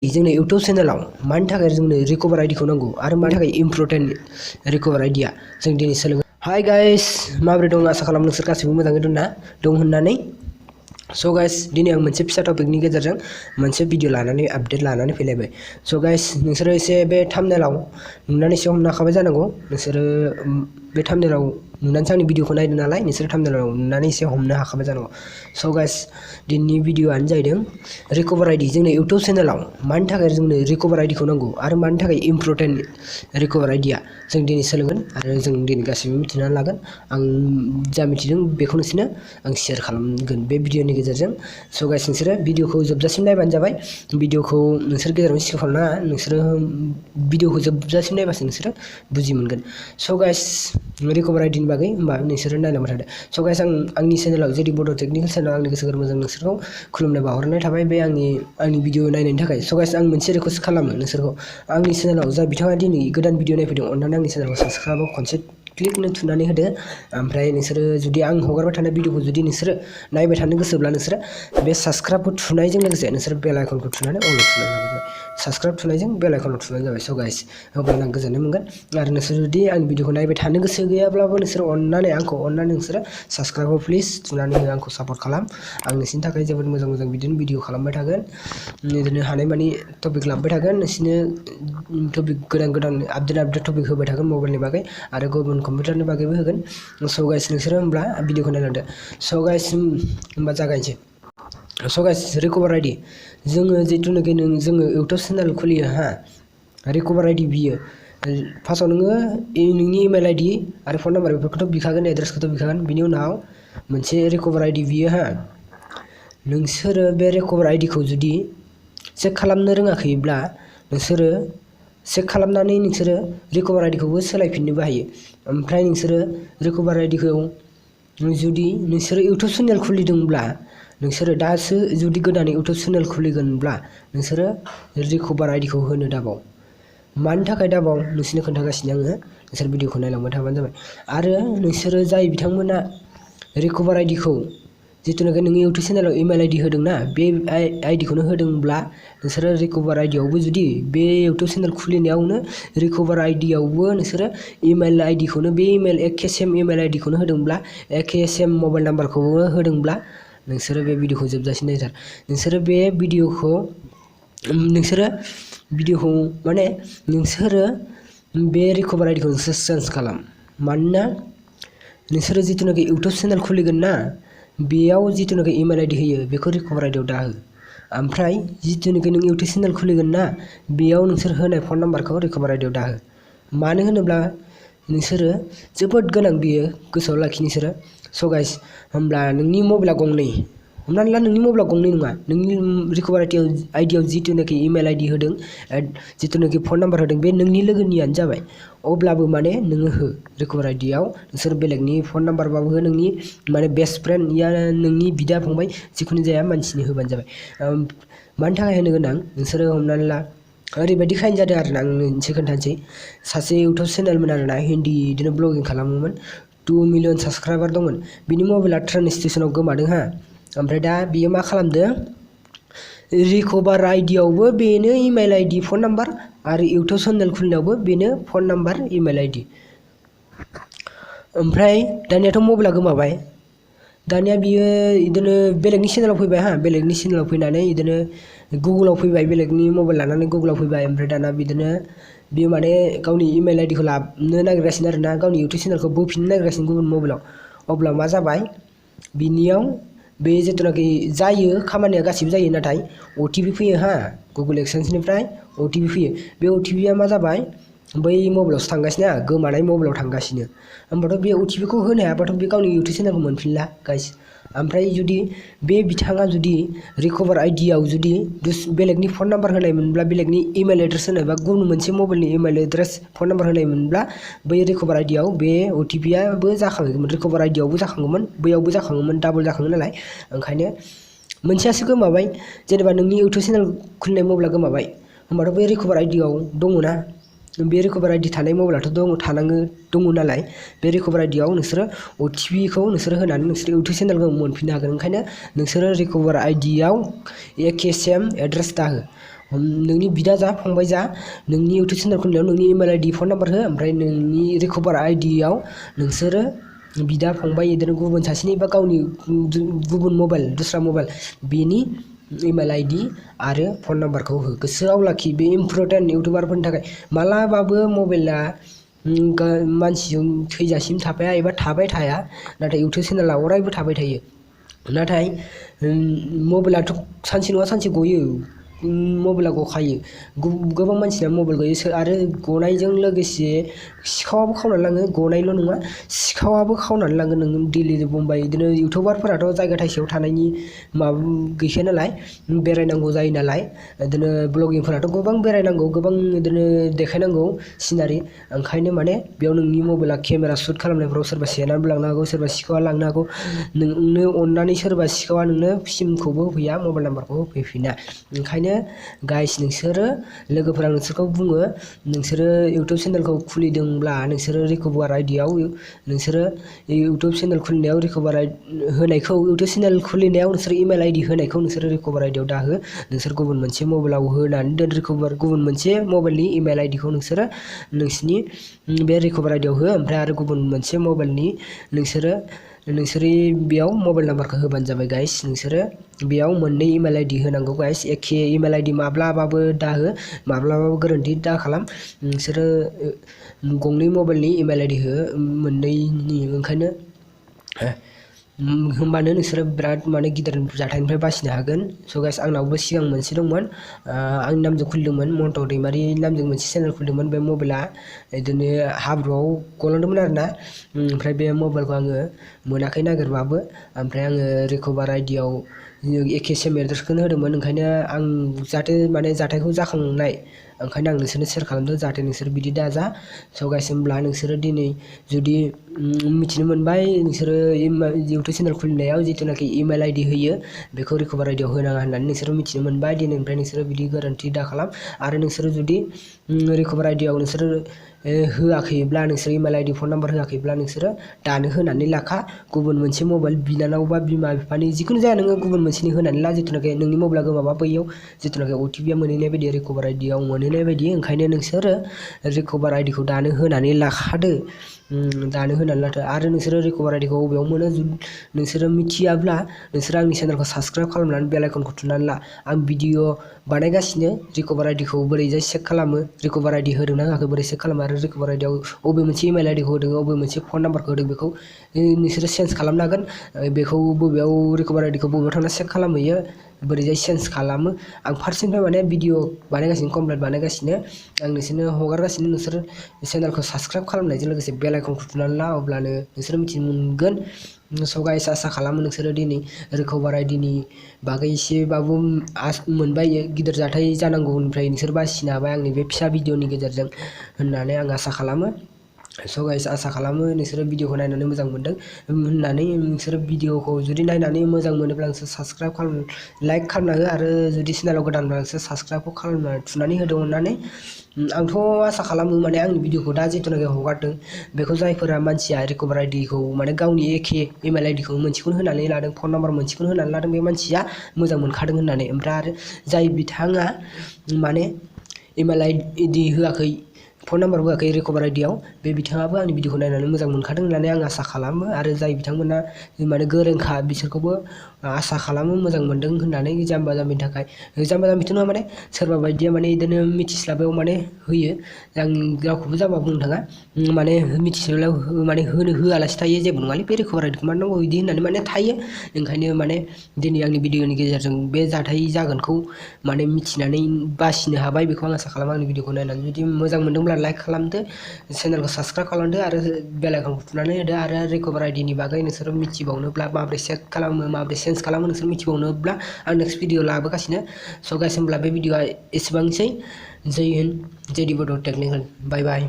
जोंनो YouTube चेनेलाव मानि थाखाय जोंनो रिकभार आइडिखौ नांगौ आरो मानि थाखाय इम्परटेन्ट रिकभार आइडिया जों दिनै सोलोंगोन। हाय गाइस, माबोरै दं? आसा खालामो नोंसोर गासैबो मोजाङै दं होननानै। स' गाइस, दिनै आं मोनसे फिसा टपिकनि गेजेरजों मोनसे भिडिअ लानानै आपडेट लानानै फैलायबाय। स' गाइस, नोंसोरो एसे बे थाम्बनेलाव नुनानै एसे हमनो हाखाबाय जानांगौ। नोंसोरो बे थाम्बनेलाव नुनानैसो आंनि भिडिअखौ नायदों नालाय, नोंसोरो थाम्बनेलाव नुनानै एसे हमनो हाखाबाय जानांगौ। स' गाइस, दिनैनि भिडिअआनो जाहैदों रिकभार आइडि। जोंनो YouTube चेनेलाव मानि थाखाय जोंनो रिकभार आइडिखौ नांगौ आरो मानि थाखाय इम्परटेन्ट रिकभार आइडिया जों दिनै सोलोंगोन आरो जों दिनै गासैबो मिथिनानै लागोन। आं जा मिथिदों बेखौ नोंसोरनो आं शेयार खालामगोन बे भिडिअनि गेजेरजों। स' गाइस, नोंसोरो भिडिअखौ जोबजासिम नायबानो जाबाय। भिडिअखौ नोंसोर गेजेरावनो स्किप खालामनाङा। नोंसोरो भिडिअखौ जोबजासिम नायबासो नोंसोरो बुजि मोनगोन। स' गाइस, रिकभार आइडिनि बागै होमबा नोंसोरो नायलांबाय थादो। स' गाइस, आंनि चेनेलाव VIDEOBODO टेकनिकेल चेनेलाव आंनि गोसो गोरबोजों नोंसोरखौ खुलुमनाय बावहरनाय थाबाय बे आंनि भिडिअ नायनायनि थाखाय। स' गाइस, आं मोनसे रिक्वेस्ट खालामो नोंसोरखौ, आंनि चेनेलाव जा बिथाङा दिनै गोदान भिडिअ नायफैदों, अननानै आंनि चेनेलखौ साबस्क्राइबाव खनसे क्लिकनो थुनानै होदो। ओमफ्राय नोंसोरो जुदि आं हगारबाय थानाय भिडिअखौ जुदि नोंसोरो नायबाय थानो गोसोब्ला नोंसोरो बे साबस्क्राइबखौ थुनायजों लोगोसे नोंसोरो बेल आइकनखौ थुनानै अल थुनानै लाबाय। साबस्क्राइब थुनायजों बेल आइकनाव थुनानै जाबाय। स' गाइस, अब्ला आं गोजोननाय मोनगोन। आरो नोंसोर जुदि आंनि भिडिअखौ नायबाय थानो गोसो गैयाब्लाबो नोंसोरो अननानै नोंसोरो साबस्क्राइबखौ प्लिज थुनानै हो, आंखौ सापर्ट खालाम। आं नोंसोरनि थाखाय जोबोद मोजां बिदिनो भिडिअ खालामबाय थागोन। बिदिनो हानायमानि टपिक लाबोबाय थागोन। नोंसोरनो टपिक गोदान आपडेट टपिक होबाय थागोन मबाइलनि बागै आरो गुबुन कम्पिउटारनि बागैबो होगोन। स' गाइस, नोंसोरो होमब्ला भिडिअखौ नायलांदो। स' गाइस, होमबा जागायनोसै। स' गाइस, रिकभार आइडि जोङो जिथुनाखि जोङो YouTube चेनेल खुलियो रिकभार आइडि बियो फार्स्टआव नोंनि इमेल आइडि आरो फन नाम्बार बेफोरखौथ' बिखागोन, एड्रेसखौथ' बिखागोन। बिनि उनाव मोनसे रिकभार आइडि बियो नोंसोरो बे रिकभार आइडिखौ जुदि चेक खालामनो रोङाखैब्ला नोंसोरो चेक खालामनानै नोंसोरो रिकभार आइडिखौबो सोलायफिननोबो हायो। ओमफ्राय नोंसोरो रिकभार आइडिखौ जुदि नोंसोरो YouTube चेनेल खुलिदोंब्ला, नोंसोरो दासो जुदि गोदानै YouTube चेनेल खुलिगोनब्ला नोंसोरो रिकभार आइडिखौ होनो दाबाव। मानि थाखाय दाबाव नोंसोरनो खोन्थागासिनो आङो, नोंसोर भिडिअखौ नायलांबाय थाबानो जाबाय। आरो नोंसोरो जाय बिथांमोना रिकभार आइडिखौ जिथुनाखि नोंनि YouTube चेनेलाव इमेल आइडि होदोंना, बे आइडिखौनो होदोंब्ला नोंसोरो रिकभार आइडियावबो जुदि बे YouTube चेनेल खुलिनायावनो रिकभार आइडियावबो नोंसोरो इमेल आइडिखौनो बे एखे सेम इमेल आइडिखौनो होदोंब्ला, एखे सेम मबाइल नाम्बारखौबो होदोंब्ला नोंसोरो बे भिडिअखौ जोबजासिम नायथार। नोंसोरो बे रिकभार आइडिखौ नोंसोरो चेन्ज खालाम। मानोना नोंसोरो जिथुनाखि YouTube चेनेल खुलिगोन ना, बेयाव जिथुनाखि इमेल आइडि होयो बेखौ रिकभार आइडियाव दाहो। ओमफ्राय जिथुनाखि नों YouTube चेनेल खुलिगोन ना, बेयाव नोंसोर होनाय फन नाम्बारखौ रिकभार आइडियाव दाहो। मानो होनोब्ला नोंसोरो जोबोद गोनां बियो, गोसोआव लाखि नोंसोरो। स' गाइस, होमब्ला नोंनि मबाइला गंनै, हमनानै ला नोंनि मबाइला गंनै नङा, नोंनि रिकभार आइडियाव जिथुनाखि इमेल आइडि होदों, जिथुनाखि फन नाम्बार होदों, बे नोंनि लोगोनियानो जाबाय। अब्लाबो नोङो हो रिकभार आइडियाव। नोंसोर बेलेगनि फन नाम्बारबाबो हो, नोंनि बेस्ट फ्रेन्ड या नोंनि बिदा फंबाय जिखुनु जाया मानसिनि होबानो जाबाय। मानि थाखाय होनो गोनां, नोंसोरो हमनानै ला ओरैबायदि खाहिनि जादों आरोना, आं मोनसे खोन्थानोसै। सासे YouTube चेनेलमोन आरोना, हिन्दी बिदिनो ब्लगिं खालामोमोन, 2 मिलियन साबस्क्राइबार दंमोन। बिनि मबाइला ट्रेन स्टेसनाव गोमादों ओमफ्राय दा बियो मा खालामदों, रिकभार आइडियावबो बेनो इमेल आइडि फन नाम्बार आरो YouTube चेनेल खुलिनायावबो बेनो फन नाम्बार इमेल आइडि। ओमफ्राय दानियाथ' मबाइला गोमाबाय, दानिया बियो बिदिनो बेलेगनि चेनेलाव फैबाय बेलेगनि चेनेलाव फैनानै बिदिनो गुगोलाव फैबाय, बेलेगनि मबाइल लानानै गुगोलाव फैबाय। ओमफ्राय दाना बिदिनो बियो गावनि इमेल आइडिखौ लाबोनो नागिरगासिनो आरोना, गावनि YouTube चेनेलखौ बोफिननो नागिरगासिनो गुबुन मबाइलाव। अब्ला मा जाबाय, बिनियाव बे जिथुनाखि जायो खामानिया गासिबो जायो, नाथाय OTP फैयो गुगोल एक्सचेन्जनिफ्राय OTP फैयो। बे OTPया मा जाबाय, बै मबाइलावसो थांगासिनो, गोमानाय मबाइलाव थांगासिनो। होमबाथ' बे OTPखौ होनो हायाबाथ' बे गावनि YouTube चेनेलखौ मोनफिनला गाइस। ओमफ्राय जुदि बे बिथाङा जुदि रिकभार आइडियाव जुदि बेलेगनि फन नाम्बार होनायमोनब्ला, बेलेगनि इमेल एड्रेस होनायबा, गुबुन मोनसे मबाइलनि इमेल एड्रेस फन नाम्बार होनायमोनब्ला, बै रिकभार आइडियाव बे OTPयाबो जाखाङोमोन, रिकभार आइडियावबो जाखाङोमोन, बैयावबो जाखाङोमोन, डाबल जाखाङो नालाय। ओंखायनो मोनसेयासो गोमाबाय, जेनेबा नोंनि YouTube चेनेल खुलिनाय मबाइला गोमाबाय, होमबाथ' बे रिकभार आइडियाव दङना, बे रिकभार आइडि थानाय मबाइलाथ' दङ नालाय, बे रिकभार आइडियाव नोंसोरो OTPखौ नोंसोरो होनानै नोंसोर YouTube चेनेलखौ मोनफिननो हागोन। ओंखायनो नोंसोरो रिकभार आइडियाव एखे सेम एड्रेस दाहो। नोंनि बिदा जा फंबाय जा नोंनि इउटिउब चेनेल खुलिनायाव नोंनि इमेल आइडि फन नाम्बार हो ओमफ्राय नोंनि रिकभार आइडियाव नोंसोरो बिदा फंबाय इदिनो गुबुन सासेनि बा गावनि गुबुन मबाइल दस्रा मबाइल बेनि इमेल आइडि आरो फन नाम्बारखौ हो गोसोआव लाखि बे इम्परटेन्ट इउटिउबारफोरनि थाखाय मालाबाबो मबाइला मानसिजों थैजासिम थाफाया एबा थाबाय थाया नाथाय इउटिउब चेनेला अरायबो थाबाय थायो नाथाय मबाइलाथ' सानसे नङा सानसे गयो मबाइला गखायो गोबां मानसिना मबाइल गयो आरो गनायजों लोगोसे सिखावाबो खावनानै लाङो गनायल' नङा सिखावाबो खावनानै लाङो नों दिल्ली मुम्बाइ बिदिनो इउटिउबारफोराथ' जायगा थाइसेयाव थानायनि माबा गैखाया नालाय बेरायनांगौ जायो नालाय बिदिनो ब्लगिंफोराथ' गोबां बेरायनांगौ गोबां बिदिनो देखायनांगौ सिनारि ओंखायनो माने बेयाव नोंनि मबाइला केमेरा शुट खालामनायफ्राव सोरबा सेनानैबो लांनो हागौ सोरबा सिखावा लांनो हागौ नोंनो अननानै सोरबा सिखावा नोंनो सिमखौबो होफैया मबाइल नाम्बारखौ होफैफिना ओंखायनो गाइस नोंसोरो लोगोफोरा नोंसोरखौ बुङो नोंसोरो इउटिउब चेनेलखौ खुलिदोंब्ला नोंसोरो रिकभार आइडियाव नोंसोरो इउटिउब चेनेल खुलिनायाव रिकभार होनायखौ इउटिउब चेनेल खुलिनायाव नोंसोर इमेल आइडि होनायखौ नोंसोरो रिकभार आइडियाव दाहो नोंसोर गुबुन मोनसे मबाइलाव होनानै दोन रिकभार गुबुन मोनसे मबाइलनि इमेल आइडिखौ नोंसोरो नोंसिनि बे रिकभार आइडियाव हो ओमफ्राय आरो गुबुन मोनसे मबाइलनि नोंसोरो बेयाव मबाइल नाम्बारखौ होबानो जाबाय गाइस नोंसोरो बेयाव मोननै इमेल आइडि होनांगौ गाइस एखे इमेल आइडि माब्लाबाबो दाहो माब्लाबाबो गोरोन्थि दा खालाम नोंसोरो गंनै मबाइलनि इमेल आइडि हो मोननैनि ओंखायनो होमबानो नोंसोरो बिराद माने गिदिर जाथायनिफ्राय बासिनो हागोन स' गाइस आंनावबो सिगां मोनसे दंमोन आंनि नामजों खुलिदोंमोन मन्थु दैमारि नामजों मोनसे चेनेल खुलिदोंमोन बे मबाइला बिदिनो हाब्रुआव गलांदोंमोन आरोना ओमफ्राय बे मबाइलखौ आङो मोनाखै नागिरबाबो ओमफ्राय आङो रिकभार आइडियाव एखे सेम एड्रेसखौनो होदोंमोन ओंखायनो आं जाहाथे माने जाथायखौ जाखांनाय ओंखायनो आं नोंसोरनो सेयार खालामदों जाहाथे नोंसोर बिदि दाजा स' गाइस होमब्ला नोंसोरो दिनै जुदि मिथिनो मोनबाय नोंसोरो इउटिउब चेनेल खुलिनायाव जिथुनाखि इमेल आइडि होयो बेखौ रिकभार आइडियाव होनाङा होननानै नोंसोरो मिथिनो मोनबाय दिनैनिफ्राय नोंसोरो बिदि गोरोन्थि दा खालाम आरो नोंसोरो जुदि रिकभार आइडियाव नोंसोरो होआखैब्ला नोंसोर इमेल आइडि फन नाम्बार होआखैब्ला नोंसोरो दानो होनानै लाखा गुबुन मोनसे मबाइल बिनानाव बा बिमा बिफानि जिखुनु जाया नोङो गुबुन मोनसेनि होनानै ला जिथुनाखि नोंनि मबाइला गोमाबा बैयाव जिथुनाखि अटिपिआ मोनहैनाय बायदि रिकभार आइडियाव मोनहैनाय बायदि ओंखायनो नोंसोरो रिकभार आइडिखौ दानो होनानै लाखादो दानो होनानै लादो आरो नोंसोरो रिकभार आइडिखौ बबेयाव मोनो नोंसोरो मिथियाब्ला नोंसोरो आंनि चेनेलखौ साबसक्राइब खालामनानै बेल आइकनखौ थुनानै ला आं भिडिअ बानायगासिनो रिकभार आइडिखौ बोरैजाय चेक खालामो रिकभार आइडि होदोंना होआखै बोरै चेक खालामो आरो रिकभार आइडियाव बबे मोनसे इमेल आइडिखौ होदों बबे मोनसे फन नाम्बारखौ होदों बेखौ नोंसोरो चेन्ज खालामनो हागोन बेखौ बबेयाव रिकभार आइडिखौ बबेयाव थांना चेक खालामहैयो बोरैजाय चेन्ज खालामो आं फार्स्टनिफ्राय माने भिडिअ बानायगासिनो कमप्लिट बानायगासिनो आं नोंसोरनो हगारगासिनो नोंसोर चेनेलखौ साबसक्राइब खालामनायजों लोगोसे बेल आइकनखौ थुनानै ला अब्लानो नोंसोरो मिथिनो मोनगोन स' गाइस आसा खालामो नोंसोरो दिनै रिकभार आइडिनि बागै एसेबाबो मोनबाय गिदिर जाथाय जानांगौनिफ्राय नोंसोर बासिनो हाबाय आंनि बे फिसा भिडिअनि गेजेरजों होननानै आं आसा खालामो स' गाइस आसा खालामो नोंसोरो भिडिअखौ नायनानै मोजां मोनदों होननानै नोंसोरो भिडिअखौ जुदि नायनानै मोजां मोनोब्ला नोंसोर साबसक्राइब खालाम लाइक खालामना हो आरो जुदि चेनेलाव गोदानब्ला नोंसोर साबसक्राइबखौ खालामना थुनानै होदो अननानै आंथ' आसा खालामो माने आंनि भिडिअखौ दा जिथुनाखि हगारदों बेखौ जायफोरा मानसिया रिकभार आइडिखौ माने गावनि एखे इमेल आइडिखौ मोनसेखौनो होनानै लादों फन नाम्बार मोनसेखौनो होनानै लादों बे मानसिया मोजां मोनखादों होननानै ओमफ्राय आरो जाय बिथाङा माने इमेल आइडि होआखै फन नाम्बार होआखै रिकभार आइडियाव बे बिथाङाबो आंनि भिडिअखौ नायनानै मोजां मोनखादों होननानै आं आसा खालामो आरो जाय बिथांमोना माने गोरोंखा बिसोरखौबो आसा खालामो मोजां मोनदों होननानै जाम्बा जाम्बिनि थाखाय जाम्बा जाम्बिथ' नङा माने सोरबा बायदिया माने बिदिनो मिथिस्लाबैयाव माने होयो आं रावखौबो जाम्बा बुंनो थाङा माने मिथिस्लाबैयाव माने होआलासे थायो जेबो नङालै बे रिकभार आइडिखौ मानो नांगौ बिदि होननानै माने थायो ओंखायनो माने दिनै आंनि भिडिअनि गेजेरजों बे जाथाय जागोनखौ माने मिथिनानै बासिनो हाबाय बेखौ आं आसा खालामो आंनि भिडिअखौ नायनानै जुदि मोजां मोनदोंब्ला लाइक खालामदो चेनेलखौ साबसक्राइब खालामदो आरो बेल आइकनखौ थुनानै होदो आरो रिकभार आइडिनि बागै नोंसोरो मिथिबावनोब्ला माबोरै चेक खालामो माबोरै चेन्ज खालामो नोंसोर मिथिबावनोब्ला आं नेक्स्ट भिडिअ लाबोगासिनो स' गाइस होमब्ला बे भिडिअआ एसेबांसै जय हिन्द जय बोद' टेक्निकेल बाय बाय